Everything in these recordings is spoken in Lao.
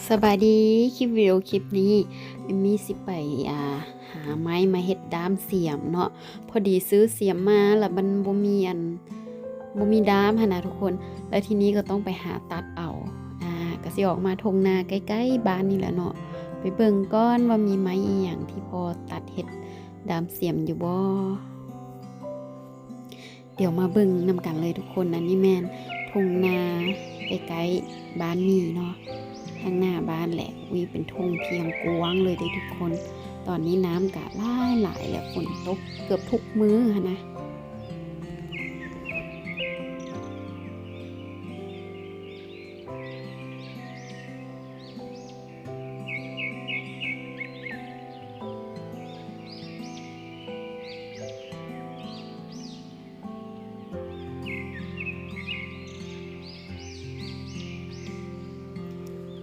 ສະບາຍດີ ຄລິບວິດີໂອຄລິບນີ້ ເອມມີຊິໄປ ອ່າ ຫາໄມ້ມາເຮັດດ້າມສຽມເນາະ. ພໍດີຊື້ສຽມມາແລ້ວມັນບໍ່ມີອັນ ບໍ່ມີດ້າມຫັ້ນນະທຸກຄົນ ແລ້ວທີນີ້ກໍຕ້ອງໄປຫາຕັດເອົາ. ອ່າ ກໍຊິອອກມາທົ່ງນາໃກ້ໆບ້ານນີ້ແຫຼະເນາະ ໄປເບິ່ງກ່ອນວ່າມີໄມ້ອີ່ຫຍັງທີ່ພໍຕັດເຮັດດ້າມສຽມຢູ່ບໍ່. ດຽວມາເບິ່ງນຳກັນເລີຍທຸກຄົນ. ອັນນີ້ແມ່ນທົ່ງນາໃກ້ໆບ້ານໝີເນາະ ທາງໜ້າບ້ານແຫຼະ. ອຸ້ຍ ເປັນທົ່ງທີ່ກວ້າງເລີຍເດ້ທຸກຄົນ. ຕອນນີ້ນ້ຳກະຫຼາຍໆແລ້ວ ຝົນຕົກເກືອບທຸກມື້ຫັ້ນນະ.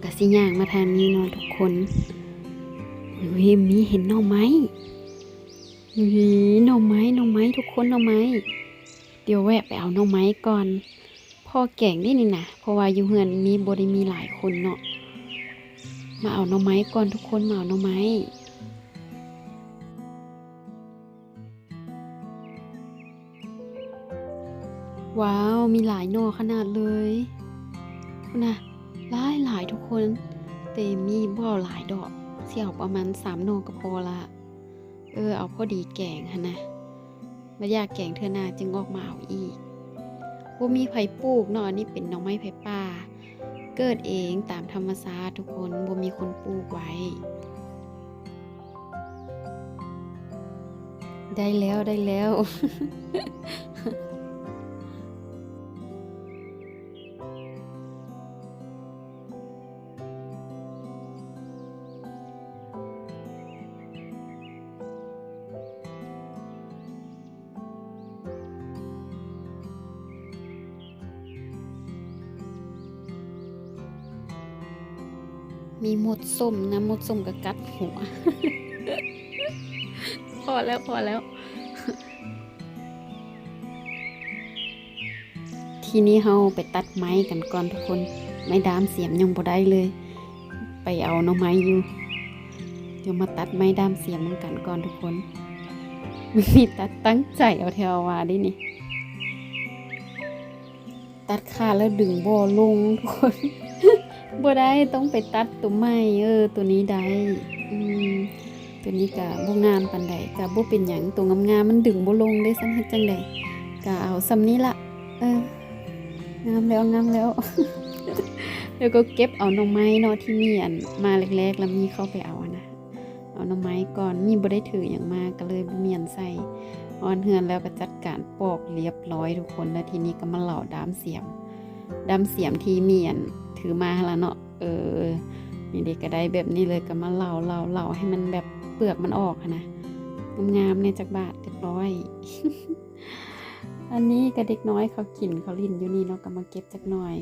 ກະຊິຍ່າງມາທາງນີ້ເນາະທຸກຄົນ. ເຮີ້ຍ ມີເຫັນໜໍ່ໄມ້ ເຮີ້ຍ ໜໍ່ໄມ້ ໜໍ່ໄມ້ທຸກຄົນ ໜໍ່ໄມ້. ດຽວແວະໄປເອົາໜໍ່ໄມ້ກ່ອນ. ພໍແກງເດ້ນີ້ນະ ເພາະວ່າຢູ່ເຮືອນມີ ບໍ່ໄດ້ມີຫຼາຍຄົນເນາະ. ມາເອົາໜໍ່ໄມ້ກ່ອນທຸກຄົນ ມາເອົາໜໍ່ໄມ້. ວ້າວ ມີຫຼາຍໜໍ່ຂະໜາດເລີຍ ພຸ້ນນະ ຫຼາຍໆທຸກຄົນ. ແຕ່ມີບໍ່ເອົາຫຼາຍດອກ ຊິເອົາປະມານສາມໜໍ່ກໍພໍລະ. ເອີ ເອົາພໍດີແກງຫັ້ນນະ ບໍ່ຢາກແກງເທື່ອໜ້າຈຶ່ງອອກມາເອົາອີກ. ບໍ່ມີໃຜປູກເນາະ ອັນນີ້ເປັນໜໍ່ໄມ້ໄຟປ່າ ເກີດເອງຕາມທຳມະຊາດທຸກຄົນ ບໍ່ມີຄົນປູກໄວ້. ໄດ້ແລ້ວ ໄດ້ແລ້ວ. ມີມົດສົມນະ ມົດສົມກໍກັດຫົວ. ພໍແລ້ວ ພໍແລ້ວ. ທີນີ້ເຮົາໄປຕັດໄມ້ກັນກ່ອນທຸກຄົນ ໄມ້ດ້າມສຽມຍັງບໍ່ໄດ້ເລີຍ ໄປເອົາໜໍ່ໄມ້ຢູ່. ດຽວມາຕັດໄມ້ດ້າມສຽມນຳກັນກ່ອນທຸກຄົນ. ມີຕັດຕັ້ງໃຈເອົາແທ້ວ່າເດ້ນີ້ ຕັດຂາດແລ້ວດຶງບໍ່ລົງທຸກຄົນ. ບໍ່ໄດ້ ຕ້ອງໄປຕັດຕົວໃໝ່. ເອີ ຕົວນີ້ໄດ້ ອືມ ຕົວນີ້ກະບໍ່ງາມປານໃດ ກະບໍ່ເປັນຫຍັງ ຕົວງາມໆມັນດຶງບໍ່ລົງເດ້ ຊັ້ນເຮັດຈັ່ງໃດ ກະເອົາສ່ຳນີ້ລະ. ເອີ ງາມແລ້ວ ງາມແລ້ວ. ແລ້ວກໍເກັບເອົາໜໍ່ໄມ້ເນາະ ທີ່ມີອັນມາແລກໆ ແລ້ວມີເຂົ້າໄປເອົາຫັ້ນນະ ເອົາໜໍ່ໄມ້ກ່ອນ. ມີບໍ່ໄດ້ຖືຫຍັງມາ ກໍເລີຍບໍ່ມີອັນໃສ່. ຮອດເຮືອນແລ້ວກໍຈັດການປອກລຽບຮ້ອຍທຸກຄົນ ແລ້ວທີນີ້ກໍມາເຫຼົາດ້າມສຽມ ດ້າມສຽມທີ່ມີອັນຖືມາຫັ້ນລະເນາະ. ເອີ ນີ້ເດ ກໍໄດ້ແບບນີ້ເລີຍ ກໍມາເຫຼົາໆໆໃຫ້ມັນແບບເປືອກມັນອອກຫັ້ນນະ ງາມໆແດ່ຈັກບາດ ຮຽບຮ້ອຍ. ອັນນີ້ກໍເດັກນ້ອຍເຂົາກິນເຂົາຫຼິ້ນຢູ່ນີ້ເນາະ ກໍມາເກັບຈັກໜ່ອຍ.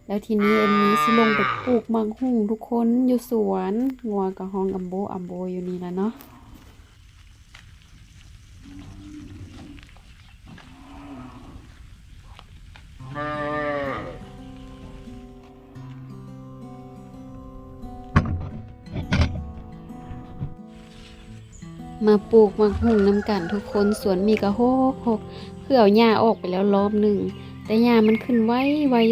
ແລ້ວທີນີ້ເອມມີຊິລົງໄປປູກໝາກຫຸ່ງທຸກຄົນຢູ່ສວນ ງົວກໍຮ້ອງອຳໂບອຳໂບຢູ່ນີ້ລະເນາະ. ມາປູກໝາກຫຸ່ງນຳກັນທຸກຄົນ. ສວນໝີກະຮົກໆ ຄືເອົາຫຍ້າອອກໄປແລ້ວລອບໜຶ່ງ ແຕ່ຫຍ້າມັນຂຶ້ນໄວ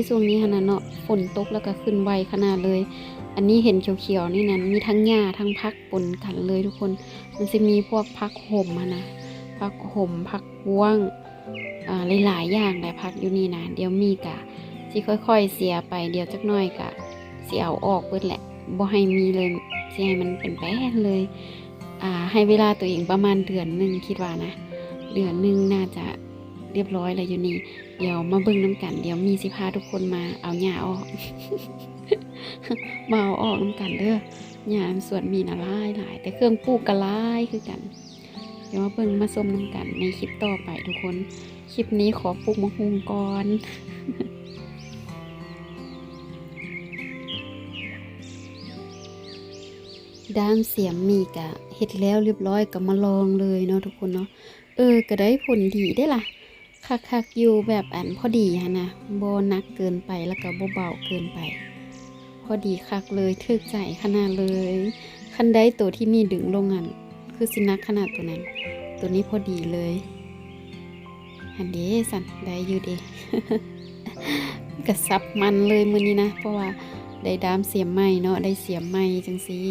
ໆ ຊ່ວງນີ້ຫັ້ນນະເນາະ ຝົນຕົກແລ້ວກະຂຶ້ນໄວຂະໜາດເລີຍ. ອັນນີ້ເຫັນຂຽວໆນີ້ນັ້ນ ມີທັງຫຍ້າທັງຜັກປົນກັນເລີຍທຸກຄົນ. ມັນຊິມີພວກຜັກຫົມຫັ້ນນະ ຜັກຫົມ ຜັກບ້ວງ ອ່າ ຫຼາຍໆຢ່າງແຫຼະ ຜັກຢູ່ນີ້ນະ. ດຽວມີກະຊິຄ່ອຍໆເສຍໄປ ດຽວຈັກໜ່ອຍກະຊິເອົາອອກເບິດແຫຼະ ບໍ່ໃຫ້ມີເລີຍ ຊິໃຫ້ມັນເປັນແປ້ນເລີຍ. ອ່າ ໃຫ້ເວລາຕົວເອງປະມານເດືອນໜຶ່ງ ຄິດວ່ານະ ເດືອນໜຶ່ງໜ້າຈະຮຽບຮ້ອຍແລ້ວຢູ່ນີ້. ດຽວມາເບິ່ງນຳກັນ ດຽວມີຊິພາທຸກຄົນມາເອົາຫຍ້າອອກ ມາເອົາອອກນຳກັນເດີ. ຫຍ້າສວນໝີນະຫຼາຍໆ ແຕ່ເຄື່ອງປູກກະຫຼາຍຄືກັນ. ດຽວມາເບິ່ງມາຊົມນຳກັນໃນຄລິບຕໍ່ໄປທຸກຄົນ. ຄລິບນີ້ຂໍປູກໝາກຫຸ່ງກ່ອນ. ດ້າມສຽມໝີກະເຮັດແລ້ວຮຽບຮ້ອຍ ກະມາລອງເລີຍເນາະທຸກຄົນເນາະ. ເອີ ກະໄດ້ຜົນດີເດ້ລະ ຄັກໆຢູ່ ແບບອັນພໍດີຫັ້ນນະ ບໍ່ໜັກເກີນໄປ ແລ້ວກະບໍ່ເບົາເກີນໄປ. ພໍດີຄັກເລີຍ ຖືກໃຈຂະໜາດເລີຍ. ຄັນໄດ້ໂຕທີ່ມີດຶງລົງຫັ້ນ ຄືຊິໜັກຂະໜາດໂຕນັ້ນ. ໂຕນີ້ພໍດີເລີຍ. ຫັ້ນເດ້ ຊັ້ນ ໄດ້ຢູ່ເດ. ກະສັບມັນເລີຍມື້ນີ້ນະ ເພາະວ່າໄດ້ດ້າມສຽມໃໝ່ເນາະ ໄດ້ສຽມໃໝ່ຈັ່ງຊີ້.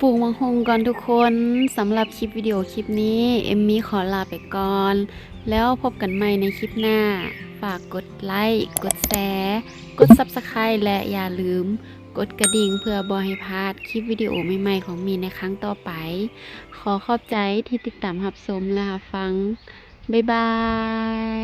ປູກໝາກຫຸ່ງກ່ອນທຸກຄົນ. ສຳລັບຄລິບວິດີໂອຄລິບນີ້ ເອມມີຂໍລາໄປກ່ອນ ແລ້ວພົບກັນໃໝ່ໃນຄລິບໜ້າ. ຝາກກົດໄລ້ ກົດແຊ ກົດ Subscribe ແລະ ຢ່າລືມກົດກະດິ່ງ ເພື່ອບໍ່ໃຫ້ພາດຄລິບວິດີໂອໃໝ່ໆຂອງມີໃນຄັ້ງຕໍ່ໄປ. ຂໍຂອບໃຈທີ່ຕິດຕາມຮັບຊົມ ແລະ ຮັບຟັງ. ບາຍບາຍ.